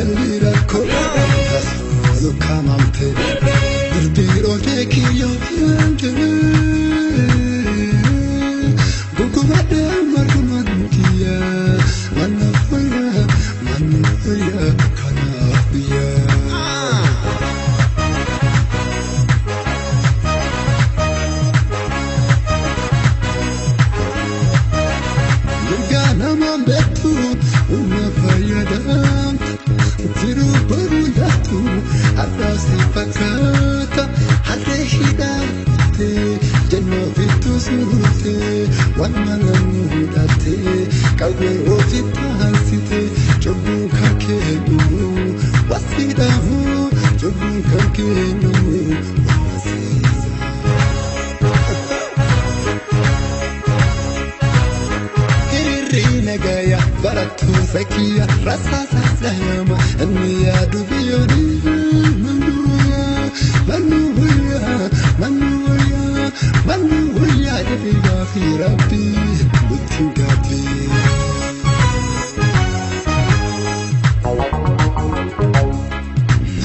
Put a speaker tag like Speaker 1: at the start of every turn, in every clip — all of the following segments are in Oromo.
Speaker 1: galli rakkoo Rasuulu kaamamte Birbiiroolee kiyyoo Gugubadde margumaan kiyya Manna fayyaa manna fayyaa kanaaf biyya. Mirga namaan beektu humna fayyadamta jiruu baruu laatu har'aa si fakkaata harree hidhatte jennoo fittuu suurte waan malamuu hidhatte qawwee ofii taasite cubbuun kan kennu wasiidhaamu cubbuun kan kennu wasiidha. Hiriirri nagaya barattuu fakkiya rasaasa dhahama inni yaadu biyyooni mannu wayyaa mannu wayyaa mannu wayyaa jedhee gaafii rabbii nutti hin gaabbii.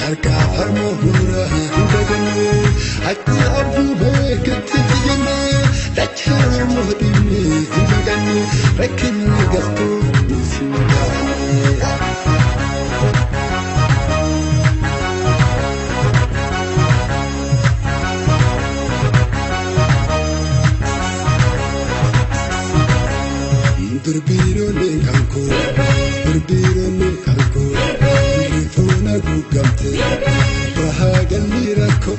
Speaker 1: Harka harma hura hin daganne akka abduu beekatti jenne dachaa Oromoo dhimne hin daganne rakkinni galtuu nuuf hin gaafne. Birbiiroolee kan koo birbiiroolee kan koo rifoon haguugamte bahaa galli rakkoo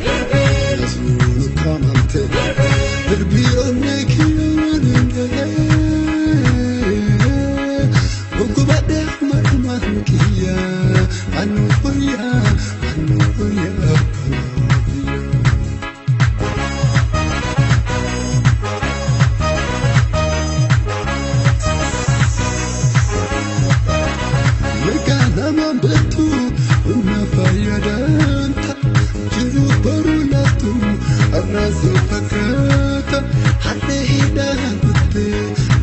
Speaker 1: rasuulu kaamamte birbiiroolee kiyyoo gugubadhe marmaan kiyya mannu fayyaa mannu fayyaa kanaaf biyya. Mirga namaan beektu humna fayyadamta jiruu baruu laatu har'aa si fakkaata harree hidhatte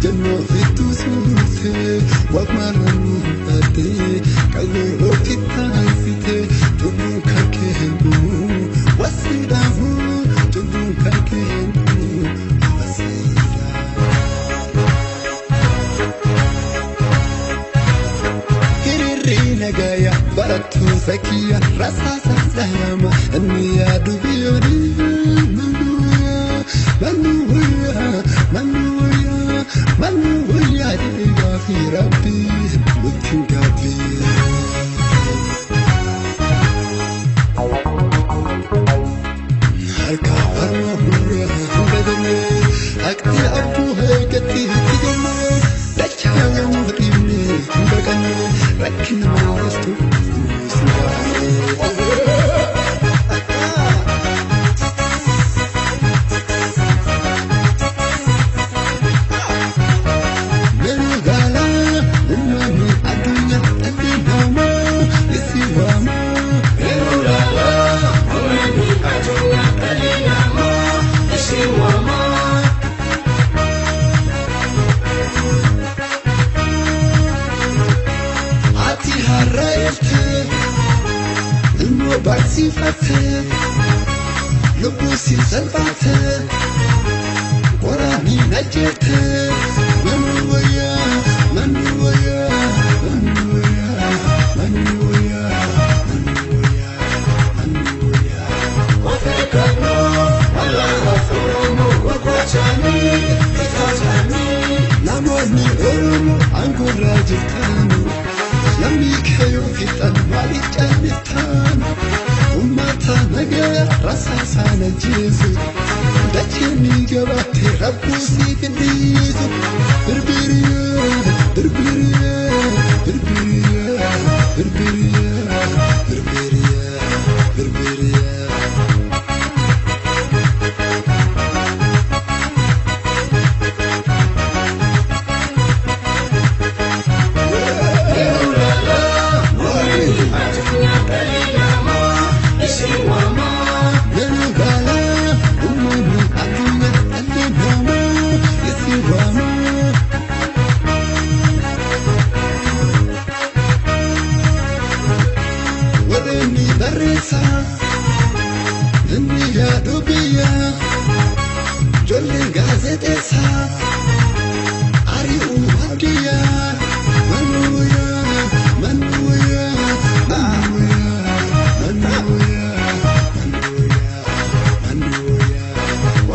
Speaker 1: jennoo fittuu suurte waan malamuu hidhatte qawwee ofii taasite cubbuun kan kennu wasiidhaamu cubbuun kan kennu wasiidhaa. Hiriirri nagaya barattuu fakkiya rasaasa dhahama inni yaadu biyyooni mannu wayyaa mannu wayyaa mannu wayyaa mannu wayyaa jedhee gaafii rabbii nutti hin gaabbii. Harka harma hura hin daganne haqni abduu eeggatti itti jenne dachaa yommuu dhiibne hin baqanne rakkina maaltu nuus hin gaafne. Yeroo gaalaa uummanni addunyaa dhalli namaa isi waama.
Speaker 2: Yeroo laalaa uummanni addunyaa dhalli namaa isi waama.
Speaker 1: Ati har'a eeftee ilmoo barsiifattee lubbuu si salphattee qoraanii najjeettee manni wayyaa manni wayyaa manni wayyaa manni wayyaa manni wayyaa manni wayyaa.
Speaker 2: Of eeggannoo wallaaluuf Oromoo gurgurtaanii bitaatanii.
Speaker 1: Namoonni Oromoo aangorraa jirtan lammii keeyyoo fixan maaliif calliftan? Uummata nagaya rasaasaan ajjeesu dacheen ni gabaatte rabbuu siif hin dhiisu. Birbiriyaa birbiriyaa birbiriyaa birbiriyaa birbiriyaa birbiriyaa.
Speaker 2: Yeroo laalaa uummanni addunyaa dhalli namaa isi waama.
Speaker 1: Yeroo gaalaa uummanni addunyaa dhalli namaa isi waama. keessa inni yaadu biyya ijoolleen gaazexeessa ari'uu abdiyyaa manuuyaa manuuyaa manuuyaa manuuyaa manuuyaa manuuyaa.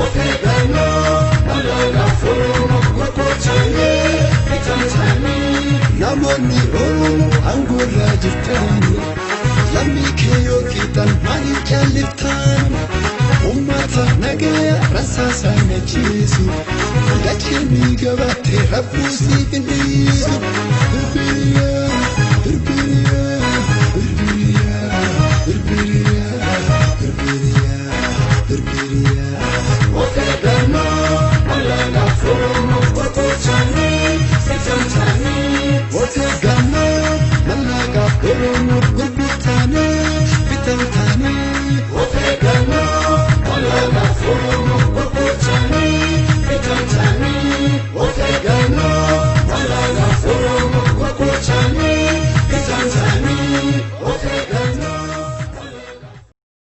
Speaker 2: Of eeggannoo mallaqa Oromoo gurgurtanii bitamtanii.
Speaker 1: Namoonni Oromoo aangoorra jirtan lammii kee yoo qixan maaliif calliftan? Uummata nagaya rasaasaan ajjeesu dacheen ni gabatte rabbuu siif hin dhiisu. Birbiriyaa birbiriyaa birbiriyaa birbiriyaa birbiriyaa birbiriyaa.
Speaker 2: Of eeggannoo mallaqa Oromoo gurgurtanii bitamtanii.
Speaker 1: Of eeggannoo mallaqa Oromoo